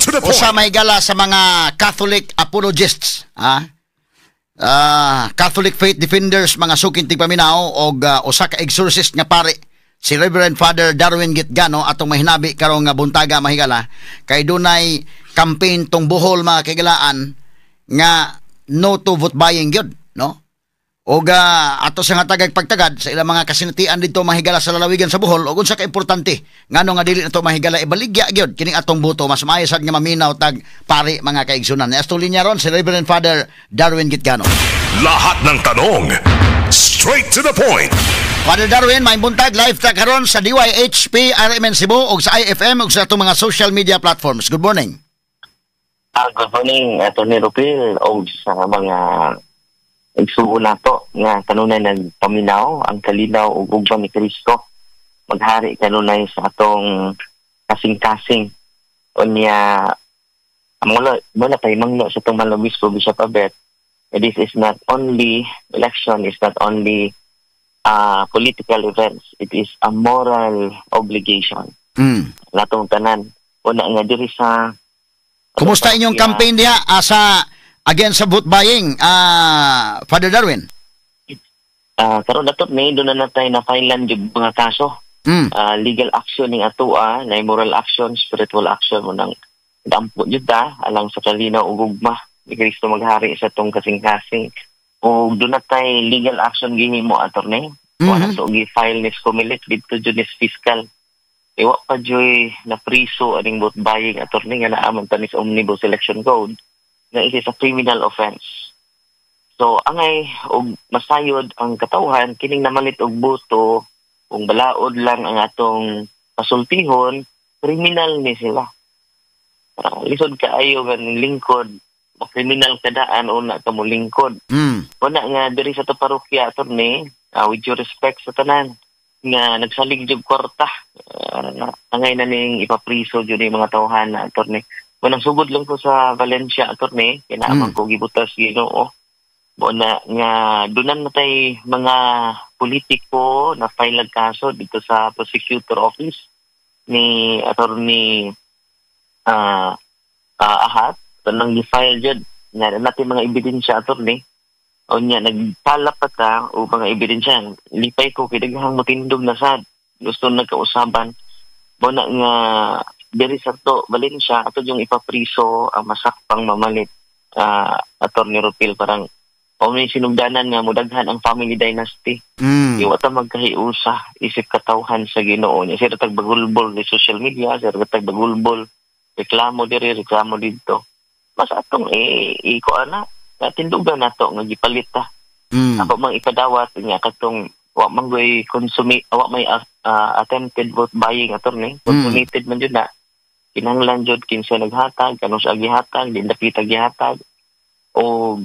to the point. Usa, mga higala, sa mga Catholic apologists, ha? Catholic faith defenders, mga suking tigpaminaw, og usa ka exorcist nga pare, si Reverend Father Darwin Gitgano, atong mahinabi karong nga buntaga, mga higala, kay dunay campaign tong Bohol, mga kahigalaan, nga no to vote buying gyud, no? Og ato sa nga tagag pagtagad sa ilang mga kasinatian dito, mga higala, sa lalawigan sa Bohol ug unsa ka importante ngano nga dili nato, mga higala, ibaligya gyud kining atong boto. Mas maayo sad nga maminaw tag pari, mga kaigsunan. Atong linya ron si Reverend Father Darwin Gitgano. Lahat ng tanong, straight to the point. Father Darwin, maayong buntag. Live ta karon sa DYHP RMN Cebu ug sa IFM ug sa atong mga social media platforms. Good morning. Good morning, Atty. Rupil, o sa mga igsuon nato nga kanunay nagpaminaw. Ang kalinaw ug ugma ni Kristo maghari kanunay sa atong kasing-kasing. Unya mula mula kay mangno sa atong mahal Obispo Bishop Abet, this is not only election, is not only political events, it is a moral obligation natong tanan una nga diri sa Kumusta inyong campaign diha sa against sa vote buying, Father Darwin? Karon datot ni doon na natay na filean yung mga kaso. Legal action ning atoa, na moral action, spiritual action mo nang dampo jud ta alang sa kalinaw ug ugma ni Kristo maghari sa atong kasing-kasing. O doon na tay legal action gihimo, attorney. Wala to gi-file ni Comelec didto jud ni fiscal. Iwa pa joy na priso aning vote buying, attorney, nga naa man ta ni sa Omnibus Election Code nga it is a criminal offense. So angay og masayod ang katawhan kining namalit og boto, kung balaod lang ang atong pasultihon, kriminal ni sila. Lisod kaayo nga ning lingkod, kriminal kadaan una ka mo lingkod. Una nga diri sa to parokya, attorney, with due respect sa tanan nga nagsalig jud kwarta, angay na ning ipapriso jud ni mga tawhan na, attorney. Unang sugod lang ko sa Valencia, attorney, kay naa man ko gibutas Ginoo. Mo na nga dunan na tay mga politiko na file og kaso dito sa prosecutor office ni Attorney Ahat. Tanang gi-file jud nga natin mga ebidensya, attorney. O niya nagtalap pa ta o mga ebidensya. Lipay ko kay daghang motindog na sad gusto nagkausaban. Mo na nga diri sa to Valencia ato yung ipapriso ang masakpang mamalit, Attorney Rupil, parang o may sinugdanan nga mudaghan ang family dynasty. Iwa ta magkahiusa isip katawhan sa Ginoo niya. Sira tag bagulbol ni social media, sira tag bagulbol, reklamo diri, reklamo didto. Mas atong i ko ana tindugan nato nga gipalit ta. Ako mang ipadawat nga katong wa man goy consummate, wa may attempted vote buying, attorney. Consummated man jud na. Kinahanglan jud kinsa naghatag, kanus sa gihatag, di dapita gihatag o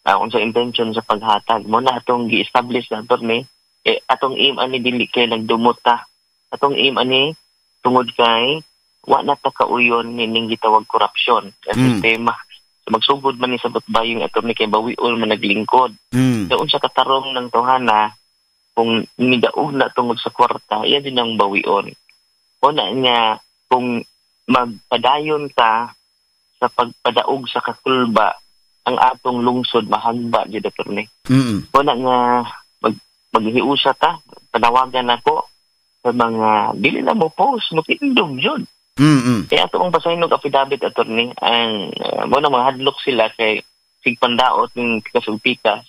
unsa intention sa paghatag. Mo na atong gi-establish na, attorney. Eh, atong aim ani dili kay nagdumot ta. Atong aim ani tungod kay wa na ta kauyon nining gitawag korupsyon sa sistema. So, magsugod man ni sa vote buying, attorney, kay bawiol man naglingkod. So unsa katarong ng tawhana kung nidaog na tungod sa kwarta, yan din ang bawion. O na nga kung magpadayon ta sa pagpadaog sa kakulba, ang atong lungsod mahagba jud, attorney. O na nga maghiusa ta, panawagan nako sa mga dili na mo post, mo tindog jud. Kaya ato ang basahin og affidavit, attorney, ang mo na mga hadlok sila kay sigpandaot ng pikas ug pikas.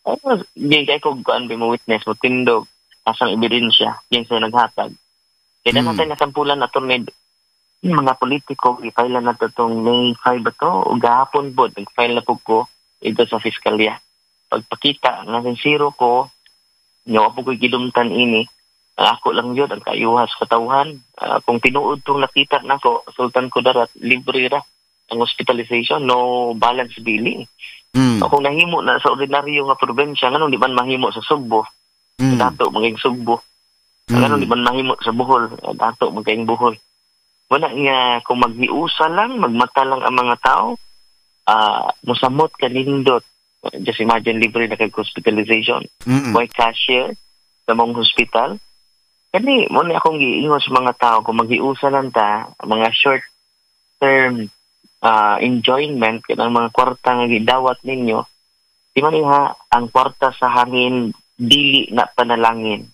Ay, di kay ko kuan mo witness mo tindog asang ebidensya yan sa naghatag. Kaya mm. Natin nasampulan, attorney, mga politiko, i-file na to tong May 5 ba to o gahapon pod nag-file na po ko ito sa fiskalya. Pagpakita nga sincero ko, nga po ko'y gidumtan ini, ang ako lang yun, ang kaayuha sa katawhan. Kung tinuod tong nakita nako, Sultan Kudarat, libre ra ang hospitalization, no balance billing. So, kung nahimo na sa ordinaryo nga probinsya, nganong di man mahimo sa Sugbo? Dato maging Sugbo. Nganong di man mahimo sa Bohol? Dato maging Bohol. Wala nga kung maghiusa lang, magmata lang ang mga tao, musamot kanindot. Just imagine, libre na kag hospitalization. Way cashier sa mong hospital. Kani mo ni akong giingon sa mga tao, kung maghiusa lang ta, mga short term enjoyment kanang mga kwarta nga gidawat ninyo. Di man iha ang kwarta sa hangin, dili na panalangin,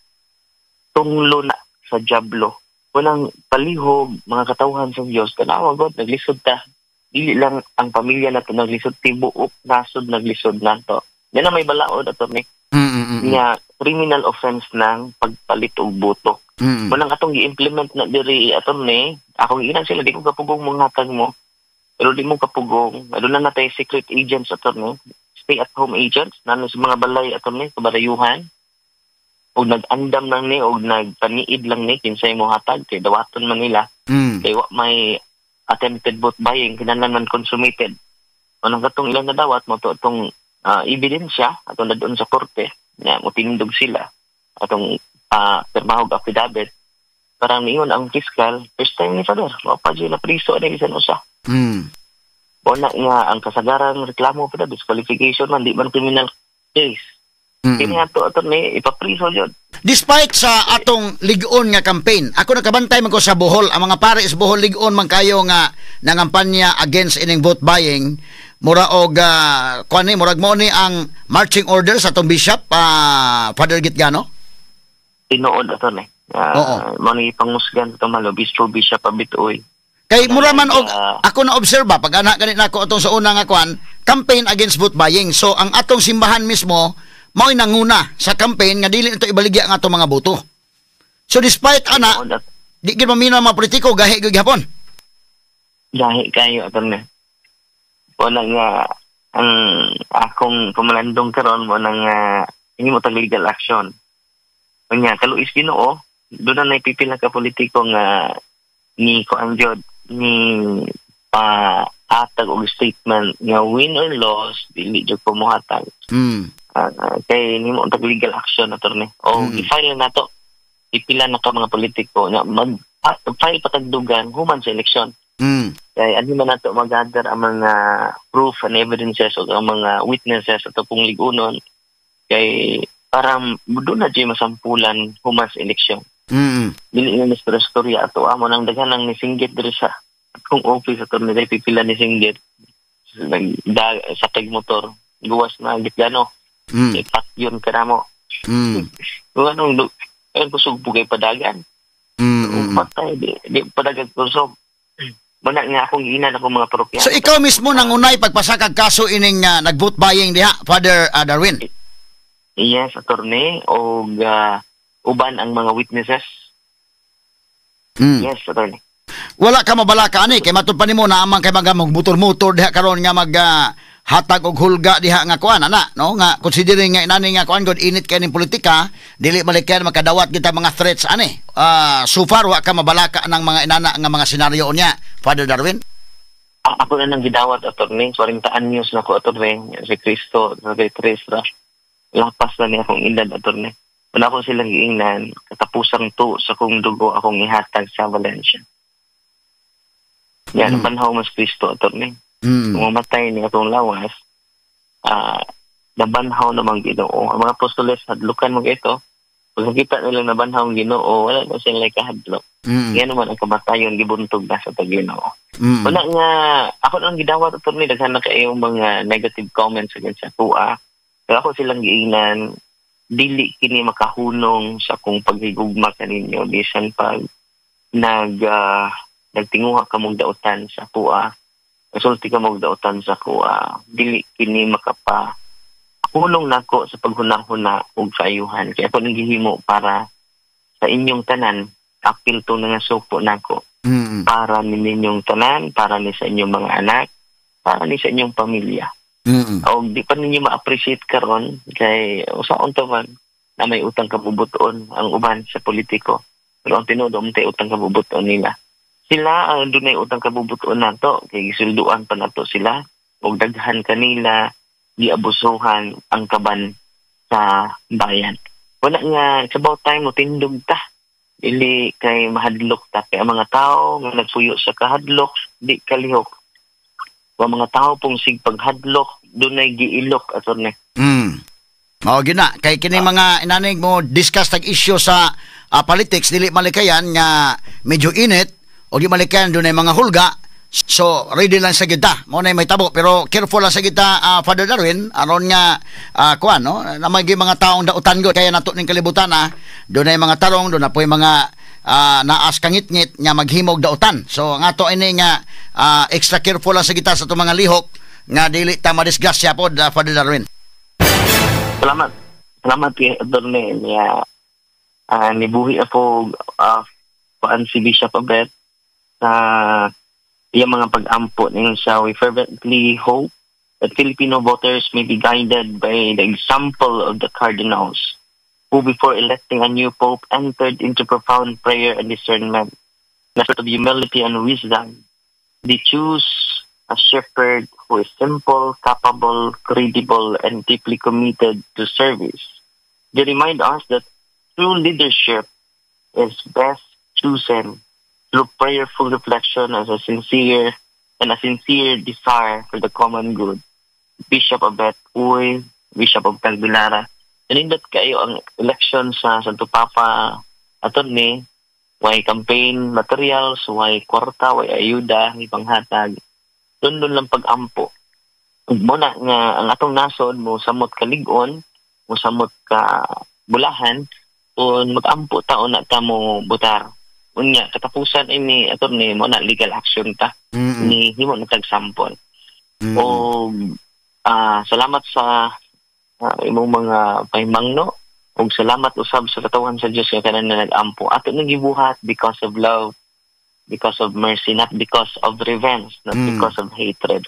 tunglo na sa jablo. Unang palihog, mga katawhan sa Dios, tanawa god, naglisod ta. Dili lang ang pamilya nato naglisod, tibuok nasod naglisod nato. Yan na may balaod, attorney, nga criminal offense ng pagpalit og boto. Munang atong gi-implement na diri, attorney, akong giingnan sila, di ko kapugong mga hatag mo. Pero di mo kapugong, aduna na tay secret agents, attorney, stay at home agents, nano sa mga balay, attorney, kabarayuhan. Og nag-andam lang ni, og nagpaniid lang ni, kinsay mo hatag, kay dawaton man nila, kay wa may attempted vote buying, kinahanglan man consummated. Anong katong ilang nadawat mo to itong ebidensya atong dadon sa korte nga motindog sila atong pirmahog affidavit. Parang niingon ang fiscal, first time ni Father wa pa na priso ani bisan usa. Wala nga ang kasagaran reklamo pa disqualification man, di man criminal case. Kini ato, attorney, ipapriso jud. Despite sa atong lig-on nga campaign, ako nakabantay man ko sa Bohol, ang mga pare sa Bohol lig-on man kayo nga nangampanya against ining vote buying. Mura og kuan ni, murag mo ni ang marching order sa atong bishop, Father Gitgano. Tinuod, attorney. Mo ni pangusgan sa Malo Bistro Bishop Abitoy. Kay mura man og ako na obserba pag anak ganit nako atong sa una nga kuan, campaign against vote buying. So ang atong simbahan mismo mao'y nanguna sa campaign nga dili nito ibaligya ang atong mga boto. So despite ana, Tinuod at di gid maminaw ang mga politiko, gahi gyud gihapon. Gahi kayo, attorney. Wala nga ang akong pamalandong karon mo nang hindi mo tag legal action. Unya kaluis Ginoo, doon na naipipila ka politiko nga ni kuan jud ni pa hatag og statement nga win or loss dili jud ko mohatag. Kay nimo tag legal action, attorney. O i-file na nato. Ipila na ka mga politiko nga mag file patagdugan human sa eleksyon. Kay ano man nato mag-gather ang mga proof and evidences o ang mga witnesses ato pong ligunon kay parang doon na dyan masampulan human sa eleksyon. Dili na ni storya ato amo nang daghan ang nisinggit diri sa akong office, ato ni pipila ni singgit nag sakay motor guwas na gitgano kay patyon ka na mo. Kung anong ayun kusog bugay padagan. Patay di padagan kusog. Muna nga akong giinan akong mga parokyano. So ikaw mismo nangunay pagpasakag kaso ining nag-vote buying diha, Father Darwin. Yes, attorney, og uban ang mga witnesses. Yes, attorney. Wala ka mabalaka ani kay matud pa nimo na amang kay mga motor-motor diha karon nga mag hatag og hulga diha nga kuan ana, no, nga considering nga inani nga kuan god init kay ning politika, dili malikyan makadawat kita mga threats ani. So far wa ka mabalaka ng mga inana nga mga senaryo niya, Father Darwin. Ako na nang gidawat, attorney. 40 anyos na ko, attorney. Si Kristo, sa kay Tres ra. Lapas na niya akong edad, attorney. Wala ko silang giingnan, katapusang to sa kong dugo akong ihatag sa Valencia. Yan, panhaw mas Kristo, attorney. Kung mamatay ni atong lawas, nabanhaw namang Ginoo. Ang mga apostoles, hadlukan mo ito. Pag nakita nila nabanhaw ang Ginoo, wala na sila kahadlok. Yan naman ang kamatayon, gibuntog na sa tag-Ginoo. Wala nga, ako nang gidawat, attorney, daghan na kayo mga negative comments against sa tuwa. Pero ako silang giingnan, dili kini makahunong sa akong paghigugma kaninyo bisan pag nagtinguha ka mong dautan sa kuha, nasulti ka mong dautan sa kuha, dili kini makapa hulong nako sa paghuna-huna ug kaayuhan kay ako nang gihimo para sa inyong tanan. Apil to nga suko nako para ni ninyong tanan, para ni sa inyong mga anak, para ni sa inyong pamilya. O di pa ninyo ma-appreciate karon kay usaon to man na may utang kabubuton ang uban sa politiko. Pero ang tinuod tay utang kabubuton nila. Sila ang dunay utang kabubuton nato kay gisulduan pa nato sila og daghan kanila giabusuhan ang kaban sa bayan. Wala nga it's about time mo tindog ta. Dili kay mahadlok ta kay ang mga tao nga nagpuyo sa kahadlok di kalihok. Wa mga tao pong sig paghadlok dunay giilok, attorney. Mao gyud na kay kini mga inanig mo discuss tag issue sa politics, dili malikayan nga medyo init o di malikayan dunay mga hulga. So ready lang sa kita. Mo na may tabo pero careful lang sa kita, Father Darwin, aron nga kuan no, na may mga taong dautan gud kaya nato ning kalibutan na dunay mga tarong, doon na po'y mga naas kangitngit nga maghimog dautan. So ang ato ini nga extra careful lang sa kita sa atong mga lihok nga dili ta madisgrasya pod, Father Darwin. Salamat. Salamat kay Attorney niya, nibuhi ako kuan si Bishop Abet sa iyang mga pag-ampo ningon siya, "We fervently hope that Filipino voters may be guided by the example of the cardinals who, before electing a new pope, entered into profound prayer and discernment in a spirit of humility and wisdom. They choose a shepherd who is simple, capable, credible, and deeply committed to service. They remind us that true leadership is best chosen through prayerful reflection as a sincere and a sincere desire for the common good. Bishop Abet Uy, Bishop of Tagbilaran." Nanindot kayo ang election sa Santo Papa, Attorney, way campaign materials, way kwarta, way ayuda, ipanghatag. Doon doon lang pag-ampo. Ug mo na nga ang atong nasod mo samot kalig-on, mo samot ka bulahan, kung mag-ampo ta na ta mo butar. Unya katapusan ini, Attorney, mo na legal action ta. Ni himo na tag sample. O salamat sa imong mga pahimangno ug salamat usab sa katawhan sa Dios nga kanan na nag-ampo. Ato nang gibuhat because of love, because of mercy, not because of revenge, not because of hatred,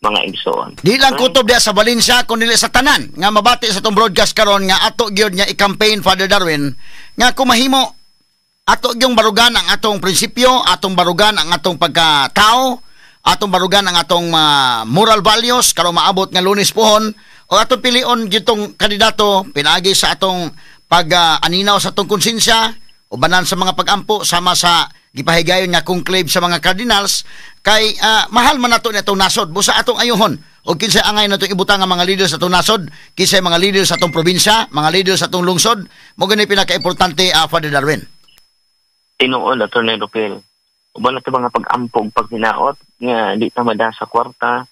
mga igsoon. Di lang kutob diya sa Valencia kun dili sa tanan nga mabati sa atong broadcast karon nga ato gyud nga i-campaign, Father Darwin, nga kung mahimo ato gyung barugan ang atong prinsipyo, atong barugan ang atong pagkatao, atong barugan ang atong moral values karon maabot nga Lunes pohon o atong pilion gitong kandidato pinaagi sa atong pag aninaw sa atong konsensya ubanan sa mga pag-ampo sama sa gipahigayon nga conclave sa mga cardinals kay mahal man nato ni atong nasod, busa atong ayuhon og kinsay angay nato ibutang ang mga leaders sa atong nasod, kinsay mga leaders sa atong probinsya, mga leaders sa atong lungsod. Mo gani pinaka-importante, Father Darwin. Tinuod, Attorney Rupil. Uban na mga pag-ampo ug paghinaot nga di ta mada sa kwarta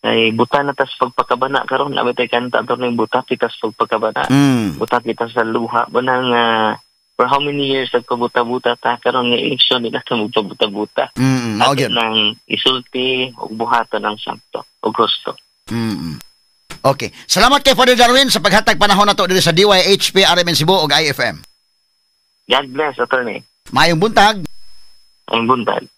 kay buta na tas pagpakabana karon. Abi tay kanta, Attorney, "Buta kita sa pagpakabana." Buta kita sa luha ba nga for how many years nagpabuta-buta ta. Karon nga eleksyon, di na ta magpabuta-buta. Mao Ato gyud. Nang isulti ug buhaton ang sakto ug husto. Okay. Salamat kay Father Darwin sa paghatag panahon nato diri sa DYHP RMN Cebu ug IFM. God bless, Attorney. Maayong buntag. Ang buntag.